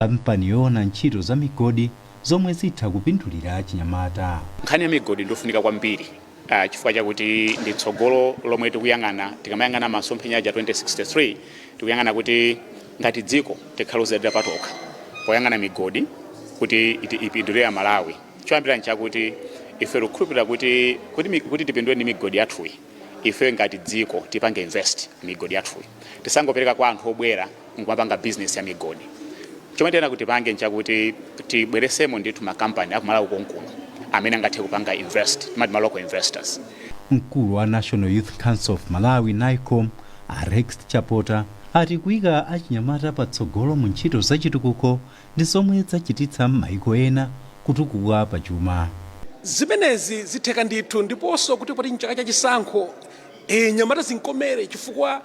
Kampani yoona ntchito za migodi zomwe zitha kupindulira achinyamata. Nkhani ya migodi ndiofunika kwambiri chifukwa chakuti ndi tsogolo lomwe tikuyang'ana. Tikamayang'ana masomphenya aja 2063, tikuyang'ana kuti ngati dziko tikhale odzidalira patokha poyang'ana migodi kuti ipindulire Amalawi. Choyambira nchakuti ife tikukhulupirira kuti tipindule ndi migodi yathuyi, ife ngati dziko tipange invest migodi yathuyi, tisangopereka kwa anthu obwera nkumapanga business ya migodi. Chomwe tiyenera kuti tipange nchakuti tibweresemo ndithu makampani akumalawi konkuno amene angathe kupanga invest, timati ma local investors. Mkulu wa National Youth Council of Malawi, NYCOM, a Rex Chapota, ati kuyika achinyamata patsogolo mu ntchito zachitukuko ndi zomwe zachititsa m'mayiko ena kutukuka pachuma. Zimenezi zitheka ndithu, ndiponso kuti poti mchaka cha chisankho, nyamata zinkomere, chifukwa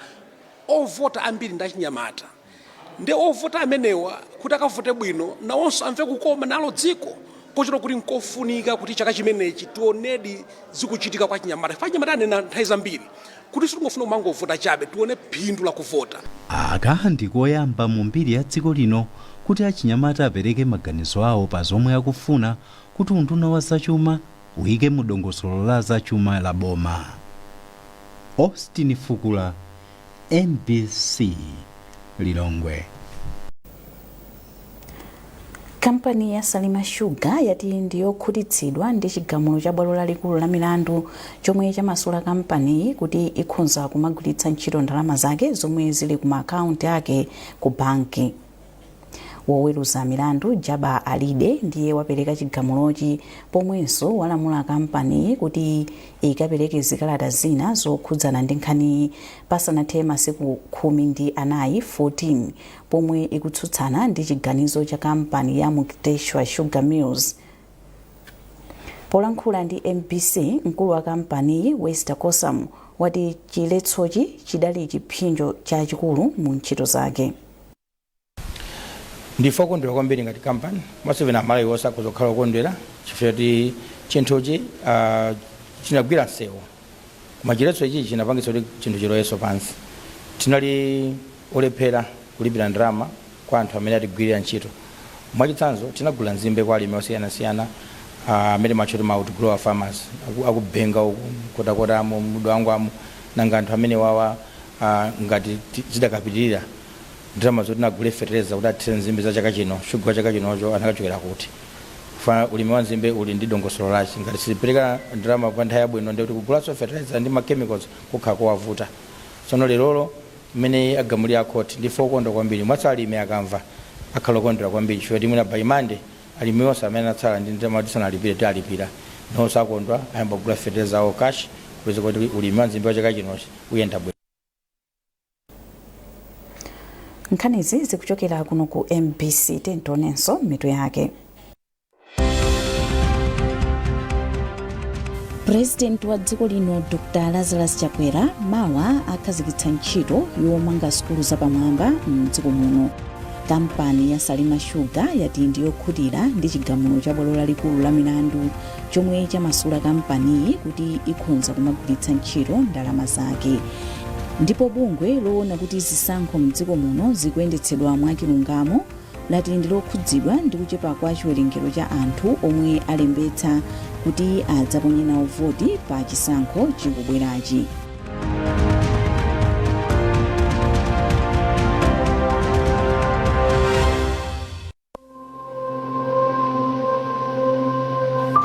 ovota ambiri ndi achinyamata, ndi ovota amenewa kuti akavote bwino, nawonso amve kukoma nalo dziko, kochita kuti nkofunika kuti chaka chimenechi tionedi zikuchitika kwa achinyamata. Chifukwa achinyamata anena nthawi zambiri kuti sitingofuna kumangovota chabe, tione phindu la kuvota. Aka ndi koyamba mu mbiri ya dziko lino kuti achinyamata apereke maganizo awo pa zomwe akufuna kuti unduna wa zachuma uyike mu dongosolo la zachuma la boma. Austin Fukula, MBC, Lilongwe. Kampani ya Salima Sugar yati ndiyokhutitsidwa ndi chigamulo cha bwalo lalikulu la milandu chomwe chamasula kampaniyi kuti ikhonza kumagwiritsa ntchito ndalama zake zomwe zili ku maakaunti ake ku banki. Woweruza milandu Jaba Alide ndiye wapereka chigamulochi, pomwenso walamula kampaniyi kuti ikapereke zikalata zina zokhudzana ndi nkhaniyi pasanathe masiku 14, 14, pomwe ikutsutsana ndi chiganizo cha kampani ya Mukteshwar Sugar Mills. Polankhula ndi MBC, mkulu wa kampaniyi Wester Kosamu wati chiletsochi chidali chipsinjo chachikulu mu ntchito zake. Ndife okondwera kwambiri ngati kampani, komanso even Amalawi onse akhoza kukhala okondwera chifukwa choti chinthuchi chinagwira msewu, koma chiletso ichi chinapangitsa kuti chinthu chilowenso pansi. Tinali olephera kulipira ndalama kwa anthu amene atigwirira ntchito. Mwachitsanzo, tinagula nzimbe kwa alimi osiyanasiyana amene matcha kuti ma outgrower farmers akubenga uku, Nkhotakotamo, mDwangwamo. Nanga anthu amene wawa ngati zidakapitirira, ndalama zoti agule fetereza kuti athire nzimbe za chaka chino, shuga wa chaka chinocho, anakachokera kuti? Fa ulimi wa nzimbe uli ndi dongosolo lachi. Ngati sitipereka ndalama pa nthawi yabwino, ndiye kuti kugulanso fetereza ndi ma chemicals kukhala kowavuta. Tsono lerolo mmene agamulira akhoti, ndife okondwa kwambiri. Mwatsa alimi akamva akhala okondwera kwambiri, chifukwa kuti mwina by Monday alimi onse amene anatsala ndi ndalama tisanalipire tialipira, nonse akondwa, ayamba kugula fetereza awo cash, kupeza kuti ulimi wa nzimbe wa chaka chinochi uyenda bwino. Nkhanizi zikuchokera kuno ku MBC. Tionenso mitu yake. Purezidenti wa dziko lino Dr Lazarus Chakwera mawa akhazikitsa ntchito yomanga sukulu zapamwamba mdziko muno. Kampani ya Salima Sugar yati ndiyokhutira ndi chigamulo cha bwalo lalikulu la milandu chomwe chamasula kampaniyi kuti ikhonza kumagwiritsa ntchito ndalama zake. Ndipo bungwe loona kuti zisankho mdziko muno zikuyendetsedwa mwachilungamo lati ndilokhudzidwa ndi kuchepa kwa chiwerengero cha anthu omwe alembetsa kuti adzaponye nawo voti pa chisankho chikubwerachi.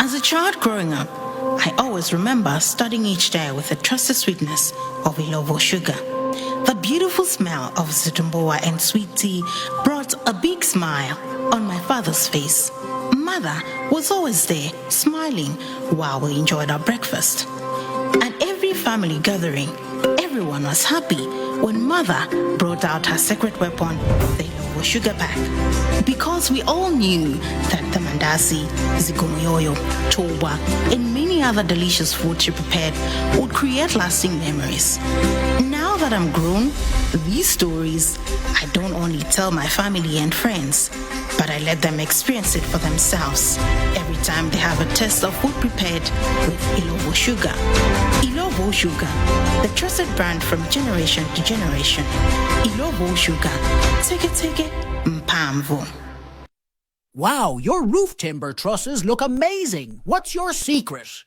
As a child growing up, I always remember starting each day with the trusted sweetness of Illovo sugar. The beautiful smell of zitumbuwa and sweet tea brought a big smile on my father's face. Mother was always there, smiling while we enjoyed our breakfast. At every family gathering, everyone was happy when mother brought out her secret weapon, the Illovo sugar pack. Because we all knew that the mandasi, zikomoyoyo, toba, and many other delicious food she prepared would create lasting memories. Now that I'm grown, these stories I don't only tell my family and friends, but I let them experience it for themselves every time they have a taste of food prepared with Illovo sugar. Illovo Sugar, the trusted brand from generation to generation. Illovo Sugar, teke teke, mphamvu. Wow, your roof timber trusses look amazing. What's your secret?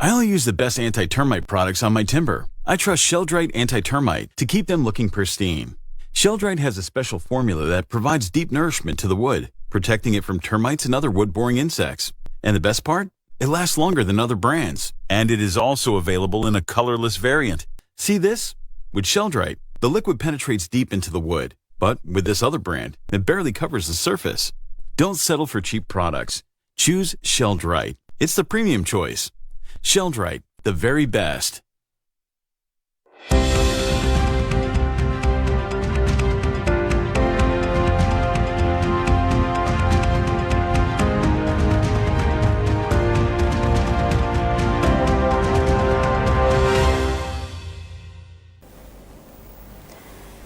I only use the best anti-termite products on my timber. I trust Sheldrite Anti-Termite to keep them looking pristine. Sheldrite has a special formula that provides deep nourishment to the wood, protecting it from termites and other wood-boring insects. And the best part? It lasts longer than other brands. And it is also available in a colorless variant. See this? With Sheldrite, the liquid penetrates deep into the wood. But with this other brand, it barely covers the surface. Don't settle for cheap products. Choose Sheldrite. It's the premium choice. Sheldrite, the very best.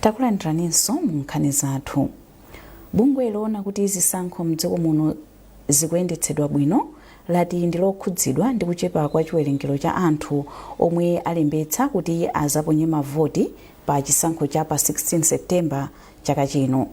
Takulandiraninso mu nkhani zathu. Bungwe loona kuti zisankho mdziko muno zikuyendetsedwa bwino lati ndi lokhudzidwa ndi kuchepa kwa chiwerengero cha anthu omwe alembetsa kuti azaponye mavoti pa chisankho cha pa 16 Septemba chaka chino.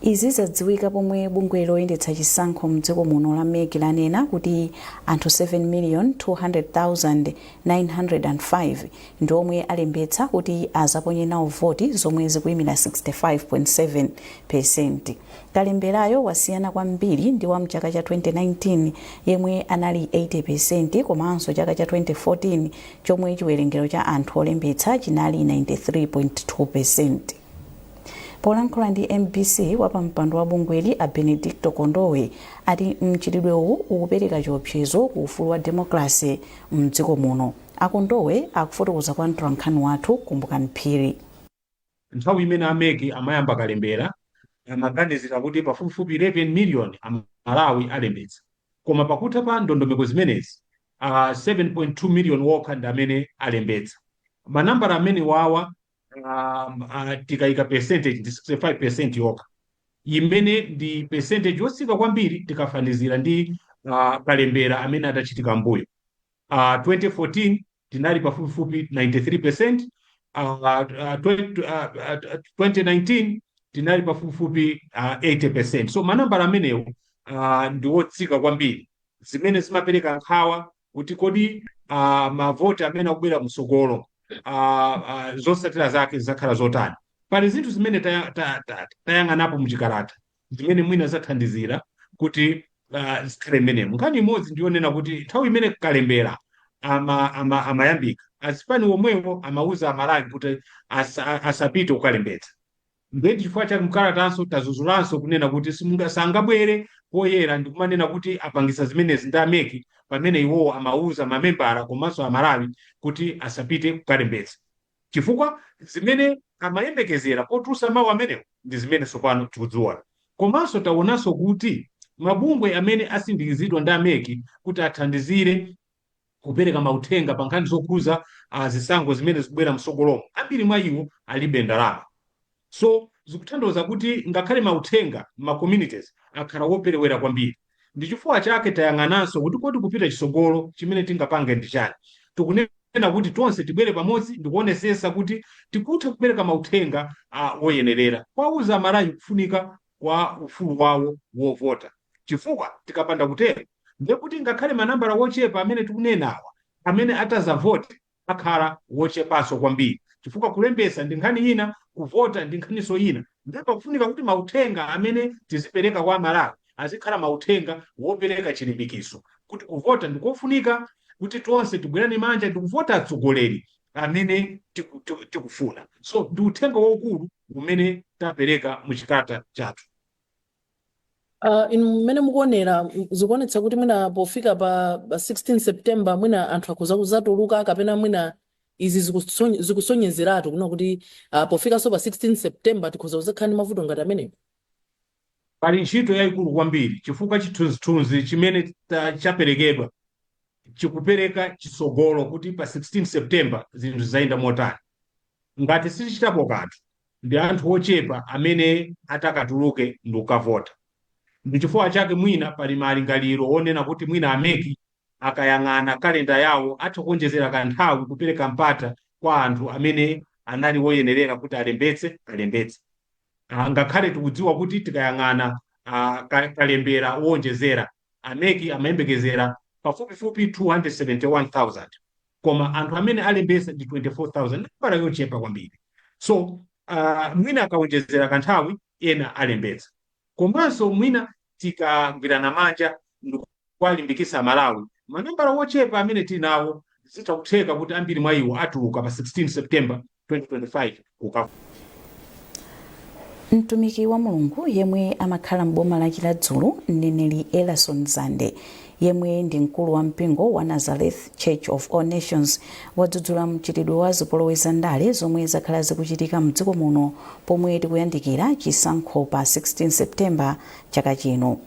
Izi zadziwika pomwe bungwe loyendetsa chisankho mdziko muno la MEC lanena kuti anthu 7,200,905 ndi omwe alembetsa kuti azaponye nawo voti, zomwe zikuyimira 65.7%. Kalemberayo wasiyana kwambiri ndi wa mchaka cha 2019 yemwe anali 80%, komanso chaka cha 2014 chomwe chiwerengero cha anthu olembetsa chinali 93.2%. Polankhula ndi MBC, wapampando wa bungweli a Benedicto Kondowe ati mchitidwewu ukupereka chiopsezo ku ufulu wa demokrasi mdziko muno. Akondowe akufotokoza kwa mtolankhani wathu Kumbukani Phiri. Nthawi imene a MEC amayamba kalembera, amaganizira kuti pafupifupi 11 million Amalawi alembetsa, koma pakutha pa ndondomeko zimenezi 7.2 million wokha ndi amene alembetsa. Manambala amene wawa tikayika percentage ndi 65% yokha, imene ndi percentage yotsika kwambiri tikafanizira ndi kalembera amene adachitika mbuyo. 2014 tinali pafupifupi 93%, 20, 2019 tinali pafupifupi 80%. So manambala amenewo ndi wotsika kwambiri, zimene zimapereka nkhawa kuti kodi mavoti amene akubwera msogolo zotsatira zake zidzakhala zotani? Pali zinthu zimene tayang'anapo muchikalata zimene mwina zathandizira kuti zikhale mmenemo. Nkhani imodzi ndiyonena kuti nthawi imene kalembera amayambika, azipani omwewo amauza Amalawi kuti asapite kukalembetsa. Ndiye chifukwa chake mkalatanso tazudzulanso kunena kuti sangabwere poyera ndikumanena kuti apangisa zimenezi ndi a MEC, pamene iwowo amauza mamembala komanso Amalawi kuti asapite kukalembetsa, chifukwa zimene amayembekezera potulutsa mawu amenewo ndi zimene tsopano tikudziona. Komanso taonanso kuti mabungwe amene asindikizidwa ndi a MEC kuti athandizire kupereka mauthenga pa nkhani zokhuza zisankho zimene zikubwera msogolomo, ambiri mwa iwo alibe ndalama. So zikutanthauza kuti ngakhale mauthenga ma communities akhala woperewera kwambiri. Ndi chifukwa chake tayang'ananso kuti kodi kupita chitsogolo chimene tingapange ndi chani? Tikunena kuti tonse tibwere pamodzi ndikuonesesa kuti tikutha kupereka mauthenga woyenerera kwauza Amalawi kufunika kwa ufulu wawo wovota, chifukwa tikapanda kutero ndiye kuti ngakhale manambala wochepa amene tikunenawa amene atazavote akhala wochepanso kwambiri, chifukwa kulembesa ndi nkhani ina, kuvota ndi nkhaniso ina. Ndipo pakufunika kuti mauthenga amene tizipereka kwa Amalawi azikhala mauthenga wopereka chilimbikiso kuti kuvota ndikofunika, kuti tonse tigwirane manja ndikuvota atsogoleri amene tikufuna. So ndi uthenga waukulu umene tapereka muchikalata chathu. Inu mmene mukuonera, zikuonetsa kuti mwina pofika pa 16 September mwina anthu akhoza kuzatuluka, kapena mwina izi zikusonyezeratu kuna kuti pofikanso pa 16 September tikhoza kuzakhala ndi mavuto ngati amenewo? Pali ntchito yayikulu kwambiri, chifukwa chithunzithunzi chimene chaperekedwa chikupereka chitsogolo kuti pa 16 September zinthu zizayenda motani. Ngati sitichitapo kanthu, ndi anthu ochepa amene atakatuluke ndi kukavota. Ndi chifukwa chake mwina pali malingaliro onena kuti mwina a MEC akayang'ana kalenda yawo atha kuonjezera kanthawi kupereka mpata kwa anthu amene anali woyenerera kuti alembetse alembetse. Ngakhale tikudziwa kuti tikayang'ana Kalembera wonjezera a MEC amayembekezera pafupifupi 271,000, koma anthu amene alembesa ndi 24,000, nambala yochepa kwambiri. So mwina akawonjezera kanthawi, ena alembetsa. Komanso mwina tikagwirana manja ndikuwalimbikitsa Malawi, manambala wochepa amene tili nawo, zitha kutheka kuti ambiri mwa iwo atuluka pa 16 September 2025 kuka. Mtumiki wa Mulungu yemwe amakhala m'boma la Chiradzulu, mneneri Elason Zande, yemwe ndi mkulu wa mpingo wa Nazareth Church of All Nations, wadzudzula mchitidwe wa zipolowe za ndale zomwe zakhala zikuchitika mdziko muno pomwe tikuyandikira chisankho pa 16 September chaka chino.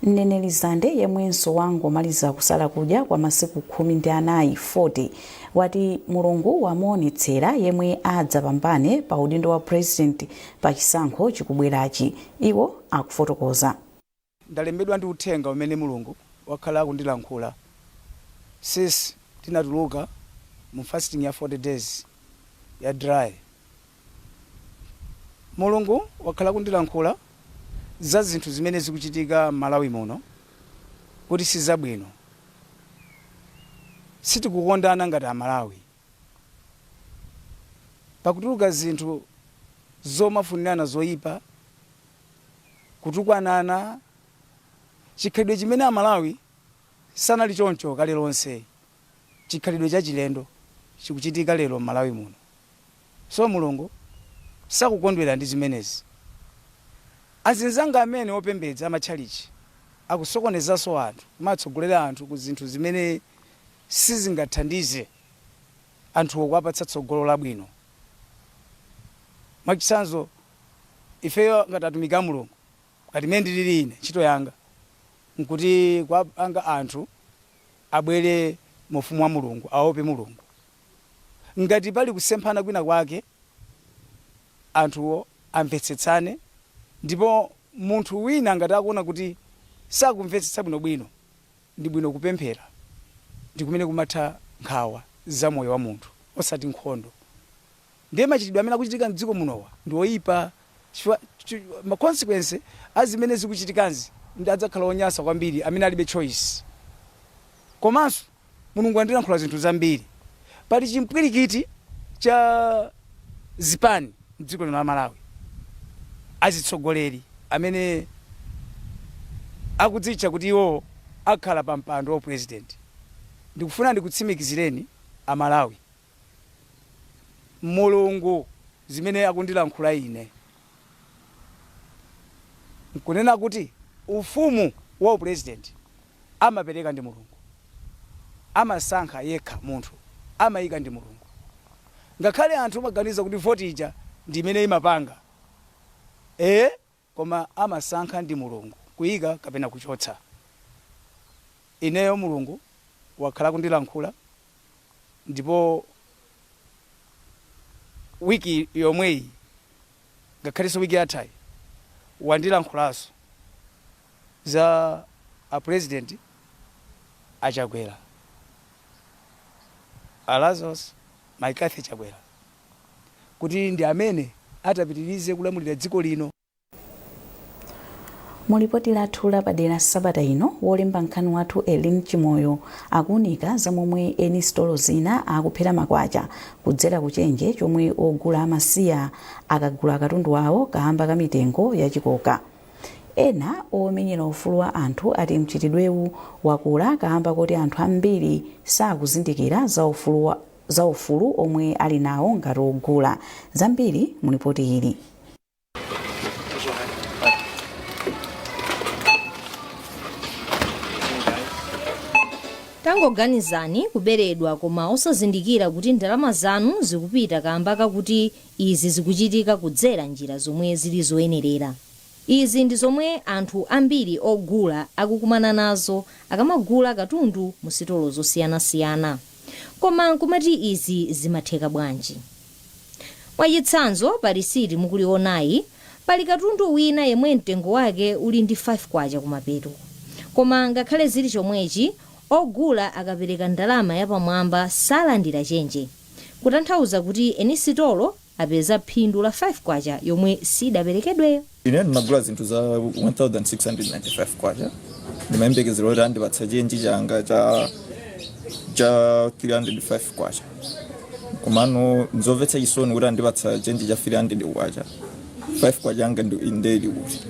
Mneneri Zande, yemwenso wangomaliza kusala kudya kwa masiku 14, 40, wati Mulungu wamuonetsera yemwe adzapambane pa udindo wa president pa chisankho chikubwerachi. Iwo akufotokoza. Ndalembedwa ndi uthenga umene Mulungu wakhala akundilankhula since tinatuluka mu fasting ya 40 days ya dry. Mulungu wakhala akundilankhula za zinthu zimene zikuchitika m'Malawi muno kuti sizabwino. Sitikukondana ngati Amalawi. Pakutuluka zinthu zomafunirana zoyipa, kutukwanana, chikhalidwe chimene Amalawi sanali choncho kale lonse, chikhalidwe chachilendo chikuchitika lero m'Malawi muno. So Mulungu sakukondwera ndi zimenezi. Azinzanga amene opembedza amatchalichi akusokonezanso anthu, kumatsogolera anthu ku zinthu zimene sizingathandize anthuwo kuwapatsa tsogolo labwino. Mwachitsanzo, ifeyo ngati atumiki a Mulungu, ngati mmene ndilili ine, ntchito yanga nkuti kuwapanga anthu abwere mu ufumu wa Mulungu, aope Mulungu. Ngati pali kusemphana kwina kwake, anthuwo amvetsetsane, ndipo munthu wina ngati akuona kuti sakumvetsetsa bwinobwino, ndi bwino kupemphera. Ndi kumene kumatha nkhawa za moyo wa munthu, osati nkhondo. Ndiye machitidwe amene akuchitika mdziko munowa ndi oyipa, chifukwa ma consequence a zimene zikuchitikazi ndi adzakhala onyansa kwambiri amene alibe choice. Komanso Mulungu wandilankhula zinthu zambiri. Pali chimpwirikiti cha zipani mdziko lino la Malawi. Azitsogoleri amene akudzitcha kuti iwowo akhala pa mpando wa upresident. Ndikufuna ndikutsimikizireni a Malawi, Mulungu zimene akundilankhula ine nkunena kuti ufumu wa upresident amapereka ndi Mulungu. Amasankha yekha munthu, amaika ndi Mulungu. Ngakhale anthu amaganiza kuti voti ija ndi imene imapanga, ee, koma amasankha ndi Mulungu kuika kapena kuchotsa. Ineyo Mulungu wakhala akundilankhula ndipo wiki yomweyi ngakhalenso wiki yathayi wandilankhulanso za a president a Chakwera, a Lazarus McCarthy Chakwera, kuti ndi amene atapitirize kulamulira dziko lino. Mu lipoti lathu lapadera sabata ino, wolemba nkhani wathu Elin Chimoyo akuunika za momwe eni sitolo zina akuphera makwacha kudzera kuchenje chomwe ogula amasiya akagula katundu wawo kamba ka mitengo yachikoka. Ena omenyera ufulu wa anthu ati mchitidwewu wakula kamba koti anthu ambiri sakuzindikira za ufulu omwe ali nawo ngati ogula. Zambiri mu lipoti ili. Tangoganizani, kuberedwa koma osazindikira kuti ndalama zanu zikupita kamba kakuti izi zikuchitika kudzera njira zomwe zili zoyenerera. Izi ndi zomwe anthu ambiri ogula akukumana nazo akamagula katundu mu sitolo zosiyanasiyana. Koma nkumati izi zimatheka bwanji? Mwachitsanzo, pa risiti mukulionayi, pali katundu wina yemwe mtengo wake uli ndi K5 kumapeto. Koma ngakhale zili chomwechi, ogula akapereka ndalama yapamwamba salandira chenje. Kutanthauza kuti eni sitolo Apeza phindu la 5 kwacha yomwe sidaperekedweyo. Ine ndinagula zinthu za 1695 kwacha, ndimayembekezera kuti andipatsa chenji changa cha 305 kwacha, komano nzomvetsa chisoni kuti andipatsa chenji cha 300 kwacha. 5 kwacha anga ndeli kuti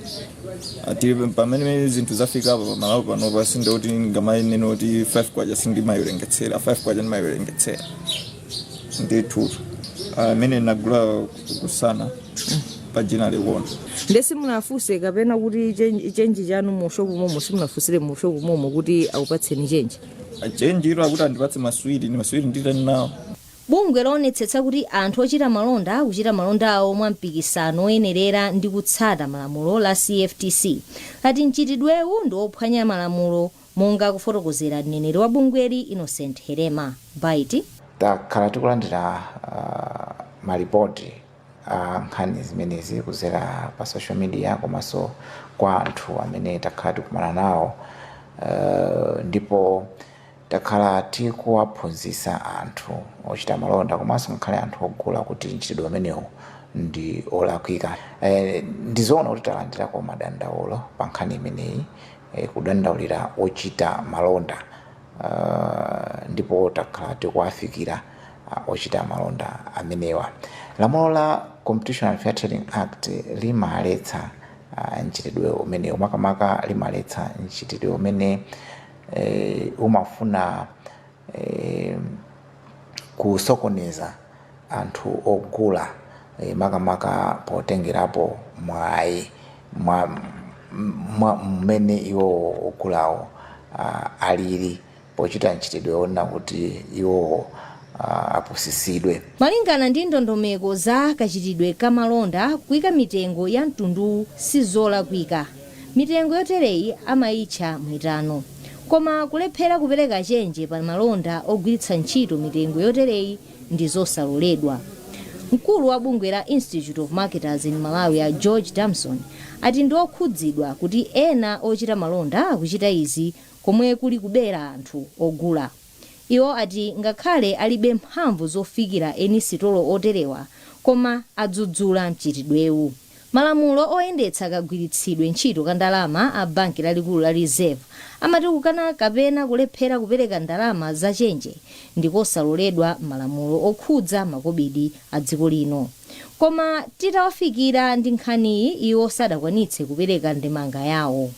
ati pamene zinthu zafika apa pamalapo panopa, sindikuti ngamayenene kuti 5 kwacha sindimayiwerengetsera. 5 kwacha ndimayiwerengetsera ndithu, amene nagula kusana pa jina likuona. Nde simunafunse kapena kuti chenji chanu mu shopu momo, simunafunsire mu shopu momo kuti akupatseni chenji? Chenji ilo akuti andipatse maswiti, ni maswiti nditani nawo? Bungwe loonetsetsa kuti anthu ochita malonda akuchita malonda awo mwa mpikisano oyenerera ndi kutsata malamulo la CFTC lati mchitidwewu ndi wophwanya malamulo, monga kufotokozera mneneri wa bungweli, Innocent Herema Baiti. Takhala tikulandira malipoti a nkhani zimenezi kudzera pa social media komanso kwa anthu amene takhala tikumana nawo, ndipo takhala tikuwaphunzitsa anthu ochita malonda komanso ngakhale anthu ogula kuti mchitidwe umenewu ndi olakwika. Ndizoona kuti talandirako madandaulo pa nkhani imeneyi, kudandaulira ochita malonda, ndipo takhala tikuwafikira ochita malonda amenewa. Lamulo la Competition and Fair Trading Act limaletsa mchitidwe umenewu, makamaka limaletsa mchitidwe umene umafuna kusokoneza anthu ogula, makamaka potengerapo mwayi mwa mmene iwo ogulawo alili, pochita mchitidwe wonena kuti iwo apusisidwe. Malingana ndi ndondomeko za kachitidwe ka malonda, kuyika mitengo ya mtunduwu sizolakwika. Mitengo yotereyi amayitcha mwitano, koma kulephera kupereka chenje pa malonda ogwiritsa ntchito mitengo yotereyi ndi zosaloledwa. Mkulu wa bungwe la Institute of Marketers in Malawi, a George Damson, ati ndi okhudzidwa kuti ena ochita malonda akuchita izi komwe kuli kubera anthu ogula. Iwo ati ngakhale alibe mphamvu zofikira eni sitolo oterewa, koma adzudzula mchitidwewu. Malamulo oyendetsa kagwiritsidwe ntchito ka ndalama a banki lalikulu la Reserve amati kukana kapena kulephera kupereka ndalama zachenje ndikosaloledwa m'malamulo okhudza makobidi a dziko lino. Koma titawafikira ndi nkhaniyi, iwo sadakwanitse kupereka ndemanga yawo.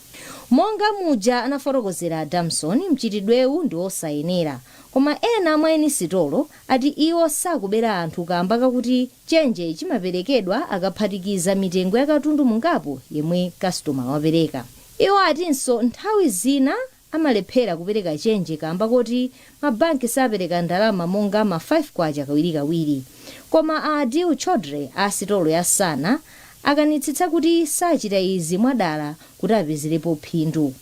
Monga muja anafotokozera Damson, mchitidwewu ndi osayenera, koma ena mwa eni sitolo ati iwo sakubera anthu kamba kakuti chenje chimaperekedwa akaphatikiza mitengo ya katundu mungapo yemwe kastomala wapereka. Iwo atinso nthawi zina amalephera kupereka chenje kamba koti mabanki sapereka ndalama monga ma 5 kwacha kawirikawiri. Koma a Adil Chodre a sitolo ya Sana akanitsitsa kuti sachita izi mwadala kuti apezerepo phindu.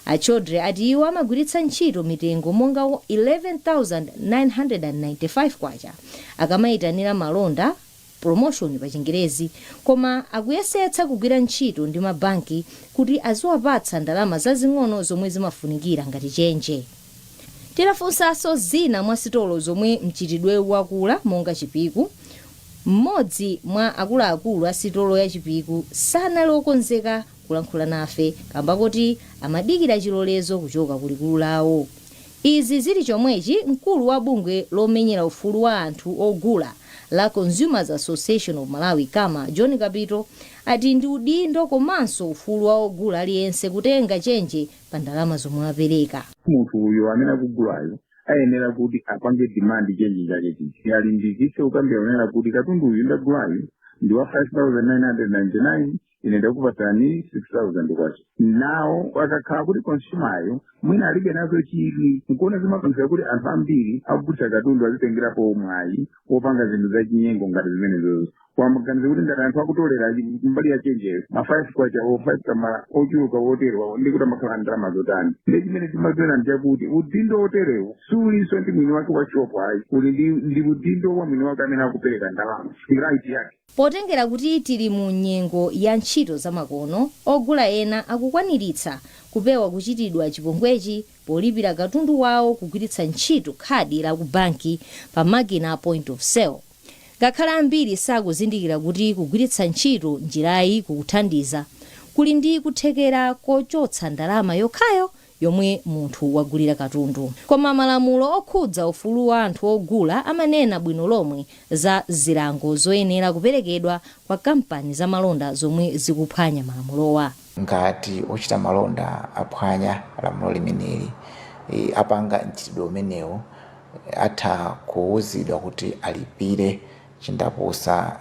A Chodre ati iwo amagwiritsa ntchito mitengo monga 11,995 kwacha akamayitanira malonda, promotion pa Chingerezi, koma akuyesetsa kugwira ntchito ndi mabanki kuti aziwapatsa ndalama zazing'ono zomwe zimafunikira ngati chenje. Titafunsanso zina mwa sitolo zomwe mchitidwewu wakula monga Chipiku, mmodzi mwa akuluakulu a sitolo ya Chipiku sanali okonzeka kulankhula nafe kamba kuti amadikira chilolezo kuchoka kulikulu lawo. Izi zili chomwechi, mkulu wa bungwe lomenyera ufulu wa anthu ogula la Consumers Association of Malawi, CAMA, John Kapito, ati ndi udindo komanso ufulu wa ogula aliyense kutenga chenje pa ndalama zomwe apereka. Munthu uyo amene akugulayo ayenera kuti apange demand chenji chake chija, alimbikitse kukambira kunena kuti katundu uyu ndagulayu ndi wa 5999, ine ndakupasani 6000 kwacha. Nawo akakhala kuti consumer mwina alibe nazo chidwi, nkuona zimapangisa kuti anthu ambiri akugulitsa katundu azitengerapo mwayi wopanga zinthu zachinyengo ngati zimenezozo. Wamaganiza kuti ngati anthu akutolera mbali ya chenjeyo ma 5 kwacha o 5 kama ochuluka woterwa, ndi kuti amakhala ndalama zotani? Ndi chimene timadziona nchakuti udindo oterewu sulinso ndi mwini wake wa shopo ayi, uli ndi udindo wa mwini wake amene akupereka ndalama, ndi right yake. Potengera kuti tili mu nyengo ya ntchito zamakono, ogula ena akukwaniritsa kupewa kuchitidwa chipongwechi polipira katundu wawo kugwiritsa ntchito khadi la ku banki pa makina a point of sale. Ngakhale ambiri sakuzindikira kuti kugwiritsa ntchito njirayi kukuthandiza, kuli ndi kuthekera kochotsa ndalama yokhayo yomwe munthu wagulira katundu. Koma malamulo okhudza ufulu wa anthu ogula amanena bwino lomwe za zilango zoyenera kuperekedwa kwa kampani zamalonda zomwe zikuphwanya malamulowa. Ngati ochita malonda aphwanya lamulo limeneli, apanga mchitidwe umenewu, atha kuwuzidwa kuti alipire chindapusa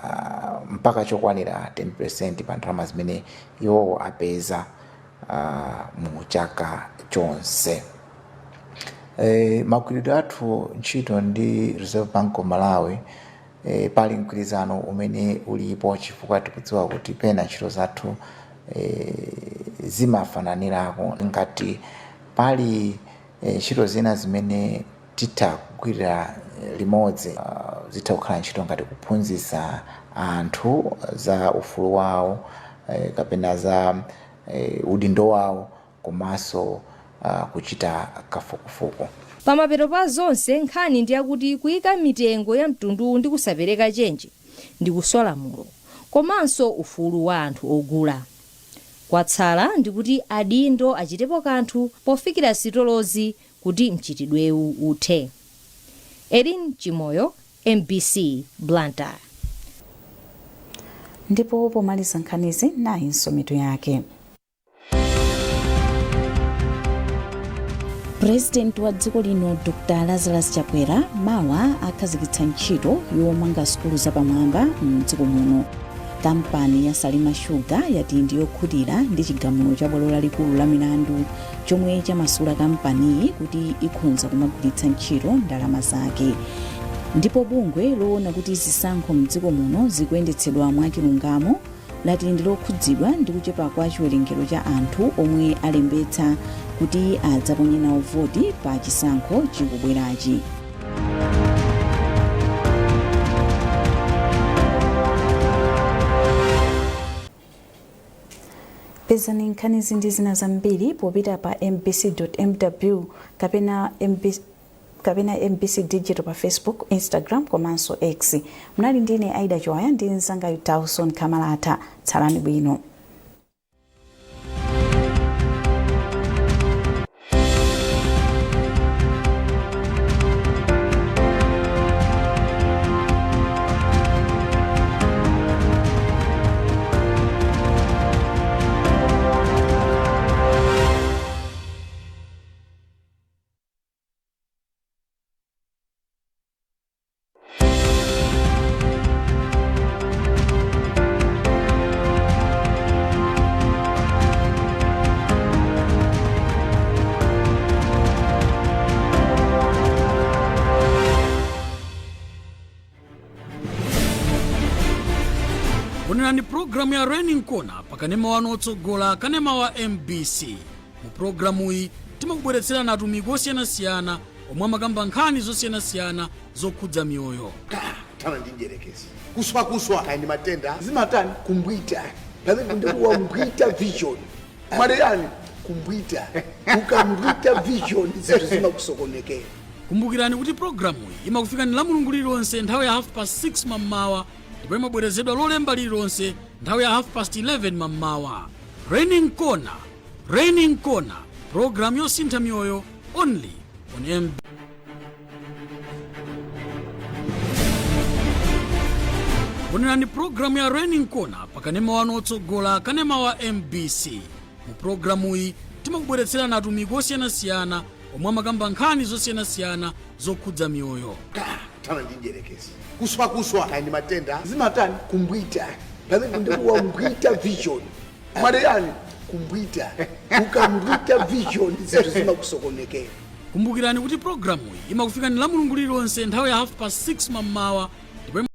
mpaka chokwanira 10% pa ndalama zimene iwowo apeza mu chaka chonse. Magwiridwe athu ntchito ndi Reserve Bank of Malawi, pali mgwirizano umene ulipo, chifukwa tikudziwa kuti pena ntchito zathu zimafananirako. Ngati pali ntchito zina zimene titha kugwirira limodzi, zitha kukhala ntchito ngati kuphunzitsa anthu za ufulu wawo, kapena za udindo wawo, komanso kuchita kafukufuku. Pamapeto pa zonse, nkhani ndi yakuti kuyika mitengo ya mtunduwu ndi kusapereka chenji ndi kuswa lamulo komanso ufulu wa anthu ogula. Kwatsala ndikuti adindo achitepo kanthu pofikira sitolozi kuti mchitidwewu uthe. Erin Chimoyo, MBC, Blantyre. Ndipo pomaliza nkhanizi, nayinso mitu yake. Purezidenti wa dziko lino Dr Lazarus Chakwera mawa akhazikitsa ntchito yomanga sukulu zapamwamba mdziko muno. Kampani ya Salima Sugar yati ndi yokhutira ndi chigamulo cha bwalo lalikulu la milandu chomwe chamasula kampaniyi kuti ikhonza kumagwiritsa ntchito ndalama zake. Ndipo bungwe loona kuti zisankho mdziko muno zikuyendetsedwa mwachilungamo lati ndi lokhudzidwa ndi kuchepa kwa chiwerengero cha anthu omwe alembetsa kuti adzaponye nawo voti pa chisankho chikubwerachi. Pezani nkhanizi ndi zina zambiri popita pa mbc.mw kapena MBC Digital pa Facebook, Instagram komanso X. Munali ndine Aida Chiwaya ndi mnzangayu Dawson Kamalata. Tsalani bwino. Onerani pulogalamu ya Raining Corner pa kanema wanu otsogola, kanema wa MBC. Mu pulogalamuyi timakubweretserani atumiki osiyanasiyana omwe amakamba nkhani zosiyanasiyana zokhudza miyoyo. Thana ndi mdyerekezi, kuswakuswa kaya ndi matenda, zimatani kumbwita pamene ndikuwa mbwita vision mwaleyani kumbwita, ukambwita vision zinthu zimakusokonekera. Kumbukirani kuti pulogalamuyi imakufikani la Mulungu lililonse nthawi ya 6:30 mammawa, ndipo imabwerezedwa Lolemba lililonse nthawi ya 11:30 mammawa. Raining Corner, Raining Corner, pulogalamu yosintha miyoyo, only on MB. Onerani pulogalamu ya Raining Corner pa kanema wanu otsogola, kanema wa MBC. Mu pulogalamuyi timakubweretserani atumiki osiyanasiyana omwe amakamba nkhani zosiyanasiyana zokhudza miyoyo. Thana ndi mdyerekezi, kuswakuswa kaya ndi matenda, zimatani kumbwita pamene ndikuwa mbwita vision mwaleyani kumbwita, ukambwita vision zinthu zimakusokonekera. Kumbukirani kuti pulogalamuyi imakufikani la Mulungu lililonse nthawi ya 6:30 mammawa, ndipo